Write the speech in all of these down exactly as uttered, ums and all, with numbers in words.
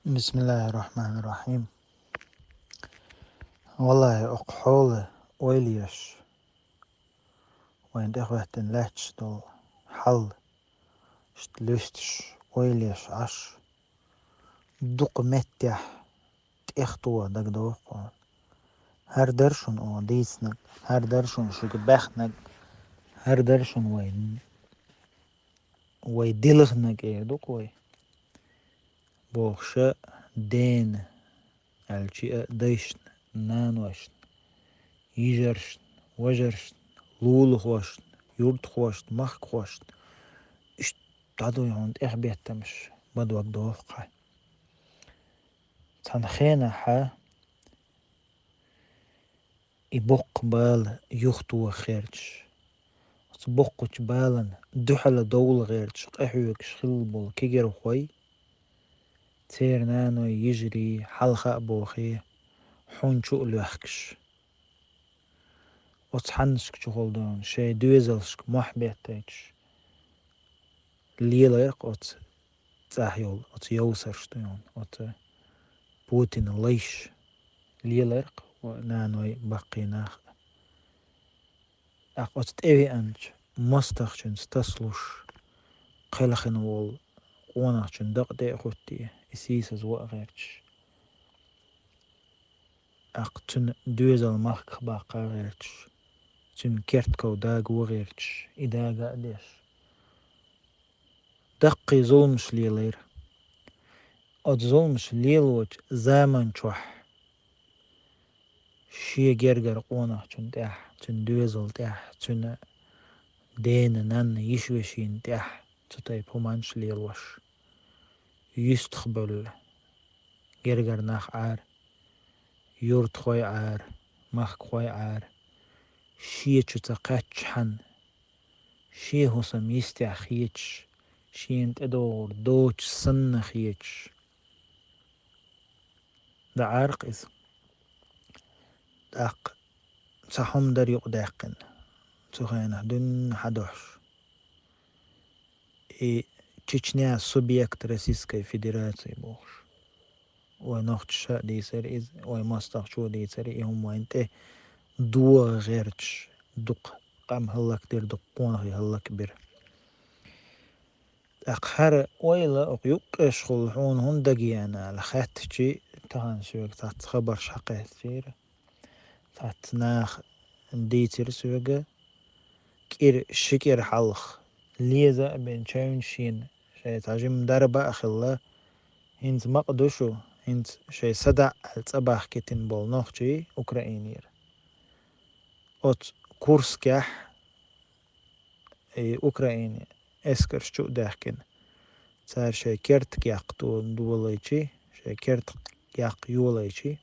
بسم الله الرحمن الرحيم. Валлахьи, оха хьола ойла еш, вайна тӀехӀоьттина лаьтташ долу хьал, иштта луьсташ, ойла еш Ӏаш, дукха меттехь тӀехтоха дагадогӀу хьуна. ХӀара дара шуна оха дийцинарг, хӀара дара шуна шуьга баьхнарг, хӀара дара шуна вай, вай дилхинарг эр ду-кх вай. Бохуша, дена, аьлча а дайшна, наношна, йижаршна, важаршна, лулахошна, юртахошна, махкахошна, иштта дӀадуй хьуна тӀехбеттамаш, ма дагадогӀу-кх хьан. Цхьана хенахьа и боккха бала юхатоха гӀерташ, оцу боккхачу балана дуьхьал довла гӀерташ къахьоьгуш хилла болу кегийрхой, церан наной, йижарий хьалха а бохий, хьуна чу а лоьхкуш, оцу хьаннашка чухула дуьйна шайн доьзалшка мохь беттийтуш, лелайра-кх оцу цӀахь йолу, оцу йовсарш дуьйна, оцу Путина лайш лелайра-кх наной, баккхий нах а. ТӀаккха оцу тӀевеанчу мостагӀчуьнца тасалуш, кхелхина волу къонахчун дакъа тӀе а хӀуттий, и сийсаз ван а гӀерташ, тӀаккха цуьнан доьзал махках баккха а гӀерташ, цуьнан керт ков дагаван а гӀерташ, и дага а деш, даккхий зуламаш лелайра. Оцу зуламаш лелочу заман чохь шен гергара къонахчун тӀехь, цуьнан доьзал тӀехь, цуьнан дена, нанна, йиша-вешина тӀехь цу тайпа хӀуманаш лелош, юьстах бевлла, гергара нах Ӏара, юртахой Ӏара, махкахой Ӏара, шен чу ца кхаьччахьана, шен хӀусам йистехь хеташ, шена тӀедогӀур доцуш санна хеташ, ДӀаӀара-кх иза. ТӀаккха цхьа хӀума дара юкъадаьккхина, цу хенахь дуьйна хьадохьуш. И Чечня субъект Российской Федерации бохуш. Вай нохчаша а дийцира иза, вай мостагӀчо а дийцира, и хӀума вайна тӀе догӀа гӀерташ, дукха къам хӀаллакдира, дукха къонахий хӀаллакбира. ТӀаккха хӀара ойла оха юккъешхула хьуна хӀунда дагаяьнна аьлла хаьттичи, тахана соьга цхьацца хабарш хьакхаьчира. Цхьацца наха дийцира соьга, кӀира, ши кӀира хьалха леза а бен чевнаш йина, шайн цхьа жима дарба а хилла, хӀинца ма-кх ду шу, хӀинца шайн садаӀа аьлла цӀа бахкийтина болу нохчий Украинера. Оцу Курскехь и Украинан эскарш чу а даьхкина, цара шайн керта яккха до-, долайчи, шайн керта яккха йолайчи,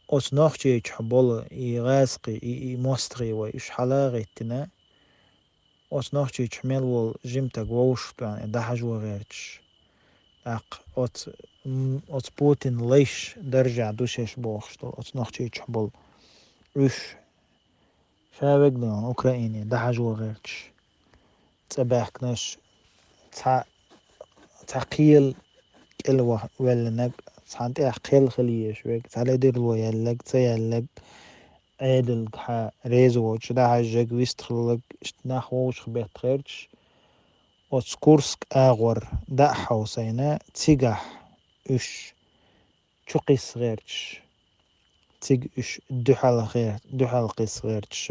оцу Нохчийчохь болу и гӀазкхий, и, и мостагӀий вай, уьш хьала а гӀиттина, оцу Нохчийчохь мел волу жимтаг вовшахтоьхна и дӀахьажо гӀерташ, тӀаккха оцу, м, оцу Путин лайш даржехь ду шаьш бохуш долу, оцу Нохчийчохь болу уьш, ша вегна Украине дӀахьажо гӀерташ, цӀа баьхкинарш, цхьа, цхьа кхел кӀел ваьллинарг, цхьана тӀехь кхел хила езаш верг, цхьа ледарло яьлларг, ца яьлларг, Ӏедалгахьа реза воцуш дӀахьаьжжарг, вистхилларг, иштта нах вовшахбетта гӀерташ, оцу Курск агӀор дӀа а хьовсийна, цигахь уьш чу кхисса гӀерташ, цига уьш дуьхьал гӀер-, дуьхьал кхисса гӀерташ,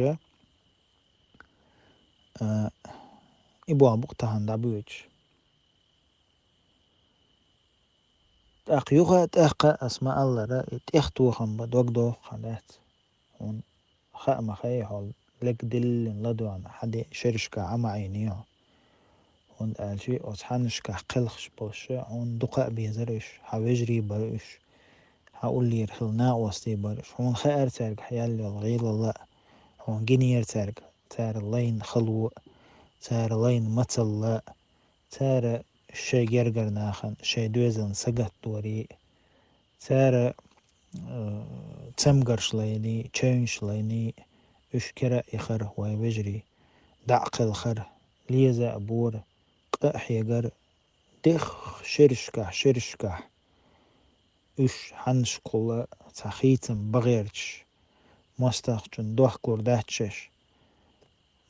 а, и болх бу-кх тахана дӀабоьдуш. ТӀаккха юха а, тӀаккха а ас ма-аллара, и тӀехтохам бан дог доху хьан дац. Хьуна хаа ма хаьий хьо, лег диллина ладоьгӀна хьан де шерашкахь Ӏа ма Ӏийний хьо. ХӀунда аьлча оцу хьаннашкахь кхелхаш болуш хьуна дукха а безара уьш, хьан вежарий бара уьш, хьан уллера хилла накъостий бара уьш. Хьуна хаьара цаьргахь яьлла йолу гӀийлалла а, хьуна гинера цаьрга, цара лайна хало а, цара лайна мацалла а, цара шайн гергара нахана, шайн доьзална сагатдорий а, цара, э, цамгарш лайний, чевнаш лайний, уьш кара а ихара вайн вежарий, дӀа а кхелхара, леза а бора, къа а хьегара, дехха шерашкахь, шерашкахь, уьш хьаннашкахула цхьа хийцам бан гӀерташ, мостагӀчун дохкур дац шоаш,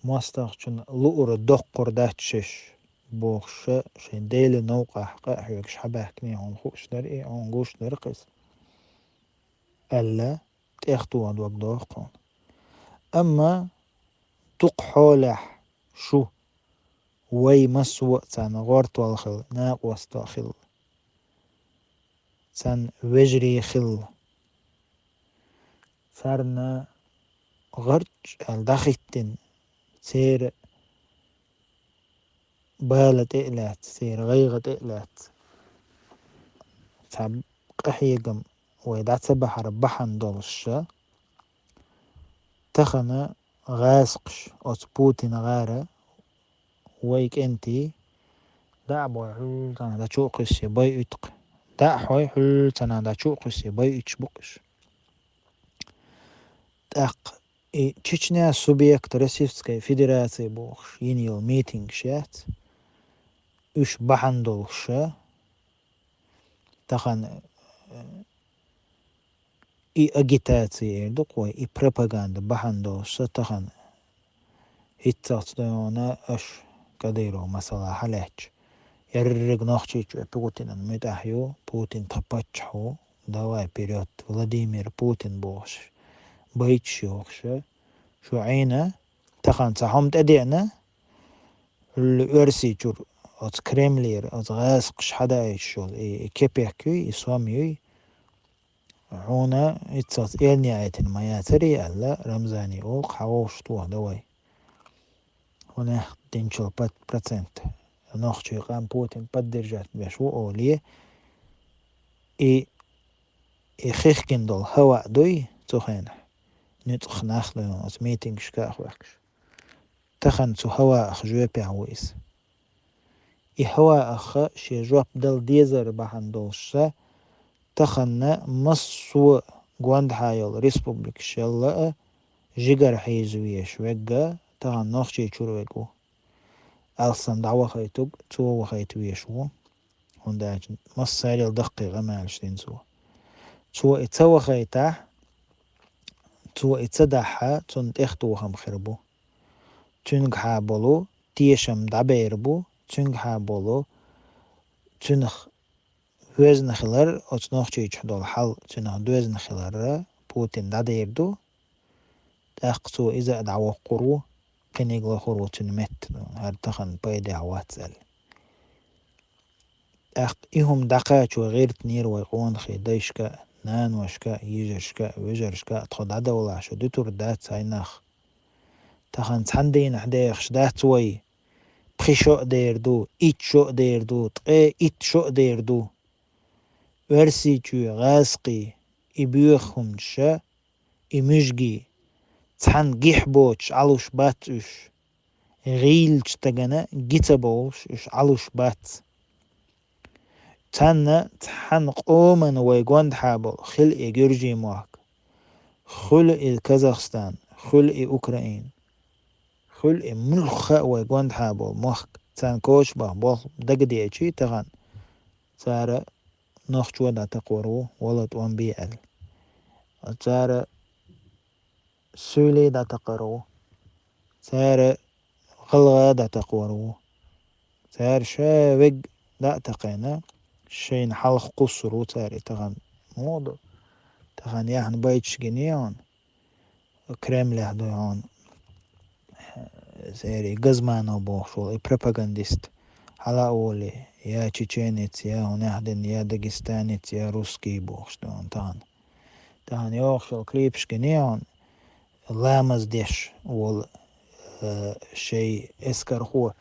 мостагӀчун луург доккхур дац шоаш бохуш, шайн Делан новкъахь къа а хьоьгуш хьабаьхкина хьуна хууш дара и, хьуна гуш дара-кх иза, аьлла, тӀехтоха дог доху хьуна. Амма дукха хьолехь шу, вай массо а царна гӀортор хилла, накъостал хилла, царна вежарий хилла, царна гӀарч аьлла дӀахӀиттина, церан бала тӀе а лаьцна, церан гӀайгӀа тӀе а лаьцна, цхьа къахьегам вай дӀа ца бахьар бахьана долуш, тахана гӀазкхаша оцу Путина гӀара: «Вай кӀентий, дӀа а бой, хьуьллуьцана дӀачу а кхуьссий, байуьйту-кх. ДӀа а хьой, хьуьллуьцана дӀачу а кхуьссий, байуьйтуш бу-кх уьш». ТӀаккха и Чечня субъект Российской Федерации бохуш йина йолу митингаш яц, уьш бахьана долуша, тахана, э, и агитация эр ду-кх вай, и пропаганда бахьана долуша тахана. ХӀинццалц дуьйна аша Кадыров масала хьалаьцча, ерриг Нохчийчоь Путинан муьтӀахь ю, Путин тхан паччахь ву, давай вперёд, Владимир Путин бохуш, байташ йохуша, шу Ӏийна, тахана цхьа хӀума тӀедеана, хӀуьлла Оьрсийчуьра оцу Кремлера, оцу гӀазкхаша хьадаийтуш йолу и, и кепек юй, и сом юй, хьуна иццалц элне Ӏайтина ма яцарий аьлла, Рамзани олу-кх, хьан вовшахтоха дан вай. ХӀунех динчул пат-, процент нохчий къам Путин поддержать беш ву олий, и, и хихкина долу хӀаваъ дуй цу хенахь, нуьцкъах нах дуй оцу митингашка а хоьхкуш. Тахана цу хӀаваъах жоьпехь ву иза. И хӀаваъах шен жоп дала дезар бахьана долуша, тахана массо а гондахьа йолу республикаш ялла а, жигара хьийза везаш вегга, тахана Нохчийчуьра вег ву. Алссам дӀавахийтург цо вахийта везаш ву, хӀунда аьлча массарел даккхий къамелаш дина цо. Цо и ца вахийтахь, цо и ца дахьа, цунна тӀехтохам хир бу. Цуьнгахьа болу тешам дӀабер бу, цуьнгахьа болу цуьнах везна хилар, оцу Нохчийчохь долу хьал цуьнах доьзна хиларра Путин дӀадер ду. ТӀаккха цо иза а дӀавоккхур ву, кхиниг лохур ву цуьнан метта, хӀара тахана пайдехь вац аьлла. ТӀаккха и хӀума дӀакхачо гӀиртинера вай къонахий дайшка а, наношка а, йижаршка а, вежаршка а: тхо дӀадовлахь, шу дуьтур дац хьайн нах. Тахана цхьана дийнахь дехаш дац вай, пхи шо а дер ду, итт шо а дер ду, ткъе итт шо а дер ду. Оьрсийчоь гӀазкхий, и боьха хӀуманаш, и муьжгий, цхьаьна гихь боцуш Ӏалуш бац уьш. ГӀийлачу стагана ги ца бовлуш уьш Ӏалуш бац. Цхьанна цхьана къомана вай гондахьа болу, хила и Гуьржийн мохк, хуьлу и Казахстан, хуьлу и Украина, хуьлу и муьлхха а вай гондахьа болу мохк, царна коча баха болх дагадеачий тахана, цара нохчо дӀатакхор ву, вала тӀом бе аьлла. Цара суьйлий дӀатакхор ву, цара гӀалгӀа дӀатакхор ву. Цара ша вег дӀа а такхийна, шайна хьалха кхуссур ву цара и тахана. Муха ду? Тахана яхна байташ гиний хьуна, Кремлехь дуй хьуна, церан и Газманов бохуш волу и пропагандист, хьала а волий, я чеченец, я хӀунех дина, я дагестанец, я русский бохуш ду хьуна тахана. Тахана йохуш йолу клипаш гиний хьуна, ламаз деш волу, э, шайн эскархо,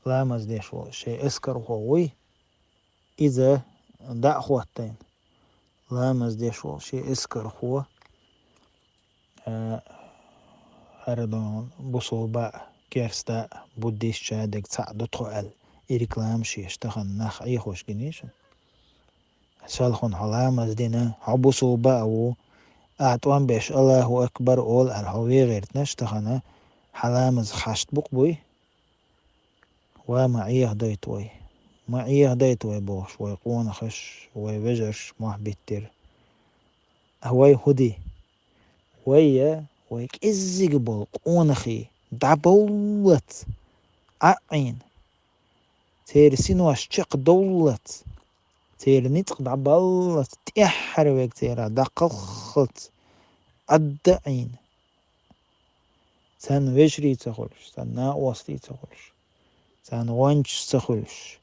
ламаз деш волу шайн эскархо вуй, иза дӀа а хӀоттийна, ламаз деш волу шен эскархо, э, хӀара ду хьуна, бусулба а, керста а, буддист а, шадерг цхьаъ ду тхо аьлла, и рекламаш еш тахана нах Ӏехош гиний шуна. Селхана хьо ламаз дина, хьо бусулба а ву, ахь тӀом беш «Аллаху акбар» олу аьлла, хьо вен гӀиртинарш тахана хьан ламазах хьашт бу-кх буй? Ва ма Ӏехадойту вай. ма Ӏехадайта вай бохуш, вай къонахаш, вай вежарш мохь биттира. А вай хӀу ди? Вай я, вай кӀеззиг болу къонахий дӀабовллалц, Ӏаъийна, церан синош чекхдовллалц, церан ницкъ дӀабаллалц, тӀаьххьара верг церан дӀакхалххалц, Ӏадда а Ӏийна. Царна вежарий ца хуьлуш, царна накъостий ца хуьлуш, царна гӀоьнчаш ца хуьлуш,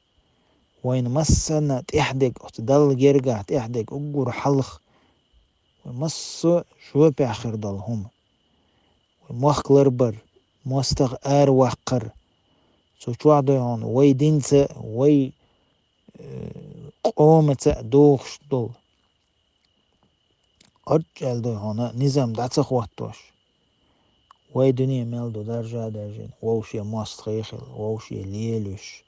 вайна массарна а тӀехь дерг, оцу Далла гергахь тӀехь дерг уггар хьалха, вай массо а жопехь хир долу хӀума. Вай мохк ларбар, мостагӀа араваккхар, цу чохь дуй хьуна вай динца а, вай, э, къомаца а догӀуш долу. Арчча аьлла дуй хьуна, низам дӀа ца хӀоттош. Вай дуьне мел ду даржа а даржийна, вовшийн мостагӀий хилла, вовшийн лелош,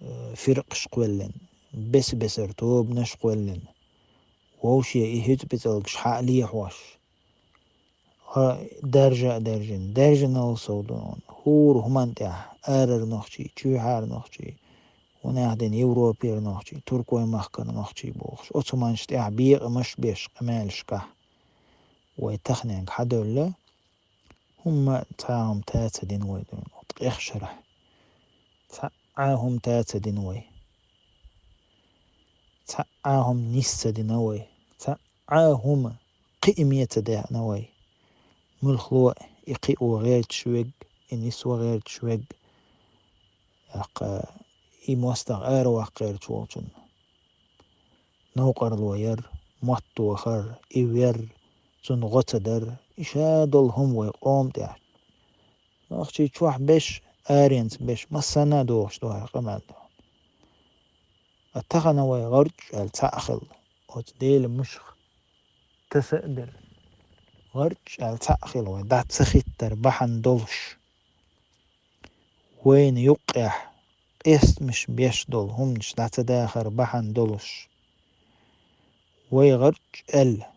э, фиркъаш кхоьллина, беса-бесара тобанаш кхоьллина, вовшийн и хӀуьцу-пицалгаш хьа а лехьош. Ха, даржа а даржийна, даржийна алсов ду хьуна. ХӀора хӀуманна тӀехь, арара нохчий, чоьхьара нохчий, хӀунда аьлла дина Европера нохчий, Туркойн махкара нохчий бохуш, оцу хӀуманаш тӀехь бекъамаш беш къамелашкахь. Вай таханенга хьадевлла, хӀумма а цхьа а хӀума та ца дина вай дуьйна, оцу къех шарахь. Цхьа а хӀума та ца дина вай. Цхьа а хӀума нис ца дина вай. Цхьа а хӀума кхиаме ца даьхьна вай. Муьлхха а и кхио гӀерташ верг, и нисо гӀерташ верг, тӀаккха и мостагӀа араваккха гӀерташ волчунна новкъарло яр, мотт тохар, и вер, цунна гӀо ца дар, и ша долу хӀума вай къоман тӀехь. Нохчий чохь беш, аренца беш, массарна а догӀуш ду хӀара къамел ду. Ткъа тахана вай гӀарчча аьлла цхьаъ хилла, оцу Делан муьшах таса а делла. ГӀарчча аьлла цхьаъ хилла вай, дӀа ца хӀиттар бахьана долуш. Вайна юккъехь къестамаш беш долу хӀуманаш дӀа ца дахар бахьана долуш. Вай гӀарчча аьлла,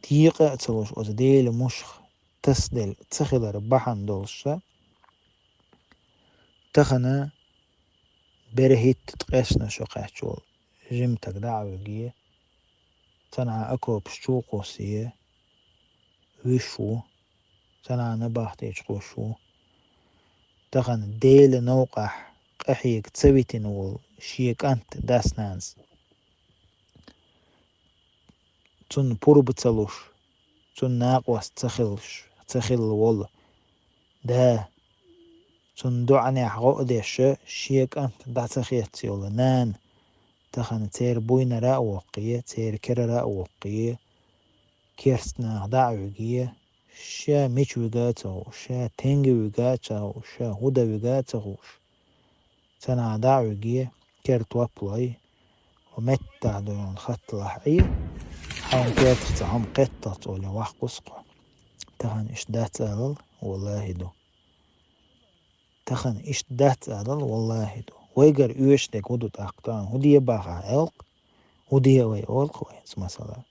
декъа а ца луш оцу Делан муьшах тасаделла ца хилар бахьана долуш ша. Тахана берхӀитта ткъеснаш кхаьчна волу жима стаг дӀа а вуьгий, цхьана окопаш чу а кхуссий, вуьш ву, цхьана набахтечу кхуьссуш ву. Тахана Делан новкъахь къахьега ца витина волу шен кӀант дас-нанас, цунна пурба ца луш, цунна накъост ца хилла, ца хилла волу да, цунна доӀанехь гӀо а деш, шен кӀант дӀа ца хецна йолу нана, тахана церан буйнара а воккхий, церан керара а воккхий, керста наха дӀа а вуьгий, ша мича вуьгу а ца хууш, ша стенга вуьгу а ца хууш, ша хӀун дан вуьгу а ца хууш. Цхьана дӀа а вуьгий, керта топ лой, хьо меттахь дуй хьуна хатталахь Ӏе, хьайна кертахь цхьа хӀума кхетталц олий ваккха ву-кх хьо. Тахана иштта дац алал, валлахӀи ду. Тахана иштта дац алал, валлахӀи ду. Вайгара оьшуш дерг хӀун ду тӀаккха тахана? ХӀун де бахахь аьлла-кх? ХӀун де вай олу-кх вай, масала?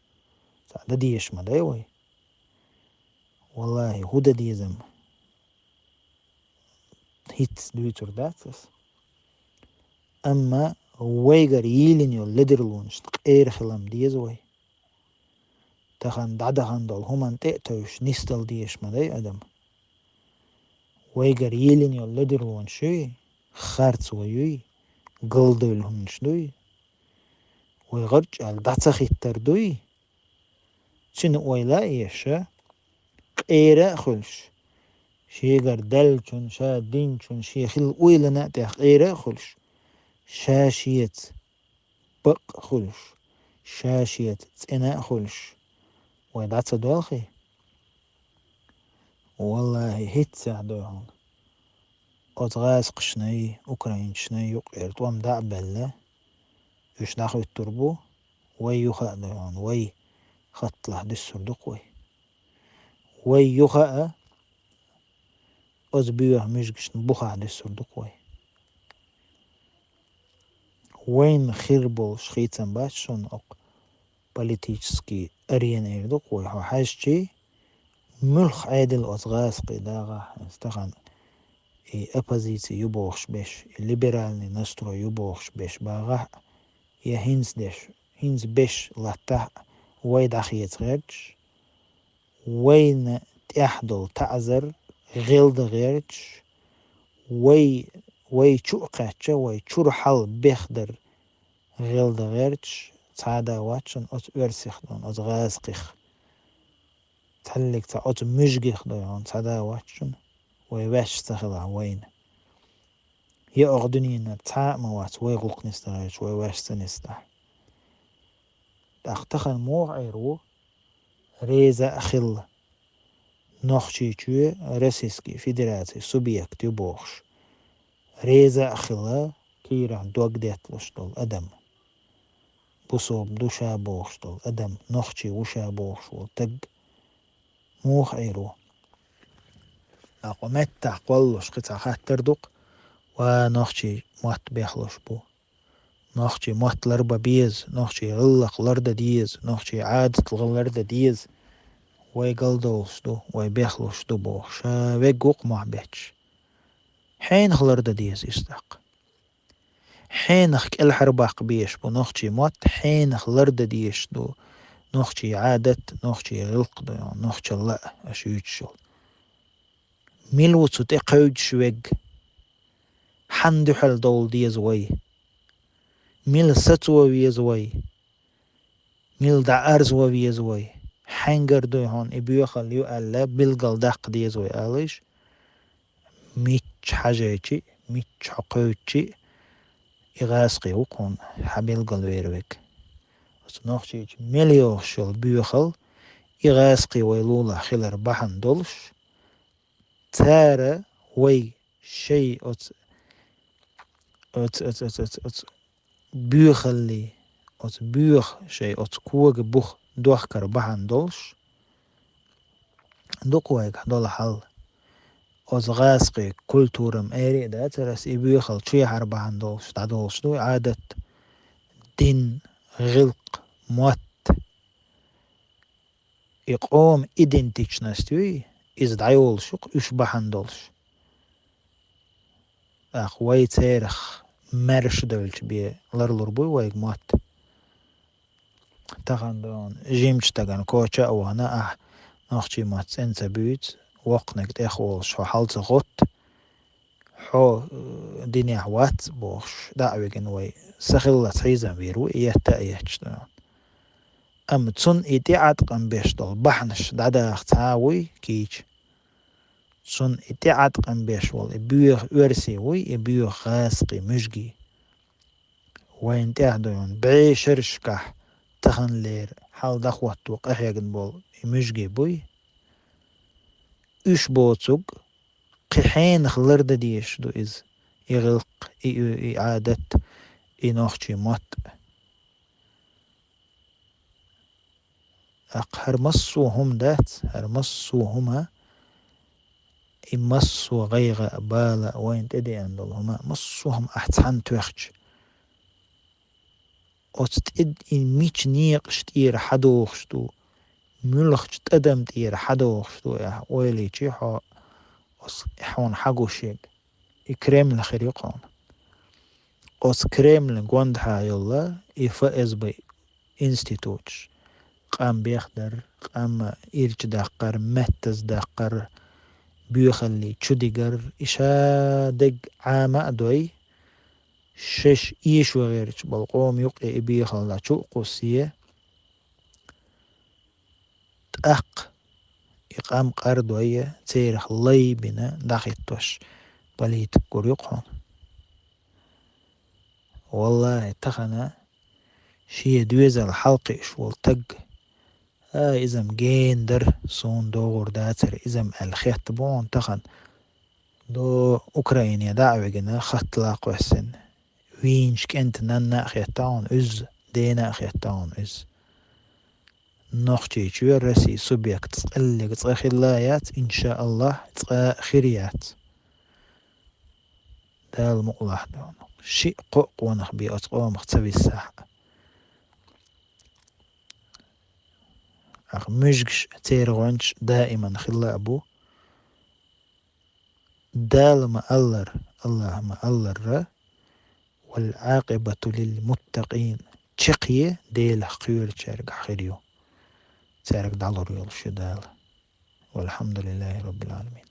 Цхьаъ дан дезаш ма дай вай. ВаллахӀи, хӀун дан деза-м хӀинцца дуьйцур дац ас. Амма вайгара йийлина йолу ледарлонашна къера хила-м деза вай. Тахана дӀадахана долу хӀуманна тӀе а тевжаш нисдала дезаш ма дай адам. Вайгара йийлина йолу ледарлонаш юй, харцо юй, галдевлла хӀуманаш дуй. Вай гӀарчча аьлла дӀа ца хӀиттар дуй. Цуьнан ойла а еш, къера а хуьлуш, шегара даьллачун, ша динчун, шен хилла ойлана а тӀехь къера а хуьлуш, ша шеца бакъ а хуьлуш, ша шеца цӀена а хуьлуш, вай дӀа ца доьлхий? ВаллахӀи, хӀинцца дуй хьуна. Оцу гӀазкхашнай, украинцашнай юккъера тӀом дӀа а баьлла, уьш дӀахӀуьттур бу, вай юха а дуй хьуна, вай хатталахь дуьссур ду-кх вай. Вай юха а оцу боьха муьжгашна бухахь дуьссур ду-кх вай. Вайна хир болуш хийцам бац шуна окху политический арена эр ду-кх вай. Хьо хьаьжчий, муьлхха Ӏедал оцу гӀазкхийн дагӀахь, хьайна стахан и оппозици ю бохуш беш, и либеральный настрой ю бохуш беш багахь а, я хӀинца деш, хӀинца беш латтахь а, вай дӀахеца гӀерташ, вайна тӀехь долу таӀзар гӀелдан гӀерташ, вай, вай чу а кхаьчча, вай чуьра хьал бехдар гӀелдан гӀерташ, цхьа а да вац шуна оцу оьрсех дуй хьуна, оцу гӀазкхих. Цхьаьллиг цхьа оцу муьжгех дуй хьуна, цхьа а да вац шуна, вай ваьш ца хилахь вайна. Я оха дуьненара цхьа а ма вац вай гӀуллакх нисдан гӀерташ, вай ваьш ца нисдахь. ТӀаккха тахана муха Ӏер ву? Реза а хилла, Нохчийчоь Российский Федерацин субъект ю бохуш, реза а хилла, кийрахь дог детталуш долу адам, бусалба ду ша бохуш долу адам, нохчи ву ша бохуш волу таг муха Ӏер ву? Акху меттахь кхоллалуш кхин цхьа хаттар ду-кх: ва, нохчий мотт бехлуш бу. Нохчий мотт ларбан беза, нохчий гӀиллакх лардан деза, нохчий Ӏадат лардан деза. Вай галдовлуш ду, вай бехлуш ду бохуш, ша вегга ву-кх мохь бетташ. Хьенах лардан деза иза тӀаккха? Хьенах кӀелхьарбаккха безаш бу нохчий мотт, хьенах лардан дезаш ду нохчий Ӏадат, нохчий гӀиллакх ду, нохчалла а аша юьйцуш йолу? Мила ву цу тӀе кхевдаш вегга? Хьанна дуьхьал довла деза вай? Мила сацо веза вай? Мила дӀаарзо веза вай? Хьаьнгара дуй хьуна и боьхалла ю аьлла, билгалдаккха деза вай алийша? Мичча хьажийчи а, мичча хьо кхевдичи а, и гӀазкхи ву-кх хьуна хьан билгалвер вег. Оцу Нохчийчу мел йогӀуш йолу боьхалла и гӀазкхи вай лулахь хилар бахьана долуш, цара вай шай оцу, оцу, оцу, оцу, оцу, оцу боьхаллий, оцу боьха шай оцу коган бух дохкар бахьана долуш, ду-кх вайгахь долу хьал. Оцу гӀазкхи культурам эри а дацара ас, и боьхалла чу яхьар бахьана долуш дӀадолуш ду и Ӏадат, дин, гӀиллакх, мотт. И къоман идентичность юй, иза дӀайолуш ю-кх уьш бахьана долуш. ТӀаккха вай церах маьрша девлча бен ларлур буй вайга мотт? Тахана дуй хьуна жимачу стагана коча а вахана, ахь нохчий мотт цӀена ца буьйцу, воккханиг тӀехволуш хьо хьал ца гӀотту, хьо, э, динехь вац бохуш, дӀа а вигина вай, са хиллалц хьийзам вийр ву и етта а етташ дуй хьуна. Амма цунна и тӀеӀаткъам беш долу бахьанаш дӀадаха цхьа а вуй кийча? Цунна и тӀеӀаткъам беш волу и боьха оьрси вуй, и боьха гӀазкхи муьжгий? Вайна тӀехь дуй хьуна бӀешерашкахь таханлера хьал дӀахӀотто къахьегна болу и муьжгий буй? Уьш боцург кхин хьенах лардан дезаш ду иза, и гӀиллакх, и, и, и Ӏадат, и нохчий мотт? ТӀаккха хӀара массо а хӀума дац, хӀара массо а хӀума, и массо а гӀайгӀа а, бала а вайна тӀедеана долу хӀума, массо а хӀума ахь цхьаьна тоьхча, оцу тӀе и мича некъаш тӀера хьадохуш ду, муьлхачу тӀадам тӀера хьадохуш ду ахь ойла йичи, хьо оцу хьуна хьагуш ерг и Кремль хир ю-кх хьуна. Оцу Кремльан гондахьа йолла и ФСБ институташ, къам бехдар, къам ирча даккхар, меттаза даккхар, боьхаллий чу дигар, и ша дерг Ӏама а дой, шаьш эшо гӀерташ болу къоман юкъе и боьхалла чу а кхуссий, тӀаккха и къам къардой, церах лай бина дӀахӀиттош политик гур ю-кх хьуна. Валлахьи, тахана шен доьзал хьалакхуьуш волу таг, а, иза-м гена дара, суна догӀур дацара иза-м аьлла хетта бу хьуна тахана. До Украине дӀа а вигина, хатта лакхаваьссина, вийначу кӀентан нанна а хетта хьуна иза, дена а хетта хьуна иза. Нохчийчоь Россин субъект цкъа а, цкъа хилла яц, иншааллахь, цкъа а хир яц. Дала мукъалахь ду хьуна. Шиъ-кхоъ къонах бен оцу къомах ца виссахь а. Ахь муьжгаш, церан гӀоьнчаш даиман хилла а бу. Дала ма-аллара, Аллахӏа ма-аллара, والعاقبة للمتقين, чакхе Делах кхоьручаьргахь хир ю. Цаьрга дӏалур йолуш ю Дала. والحمد لله رب العالمين.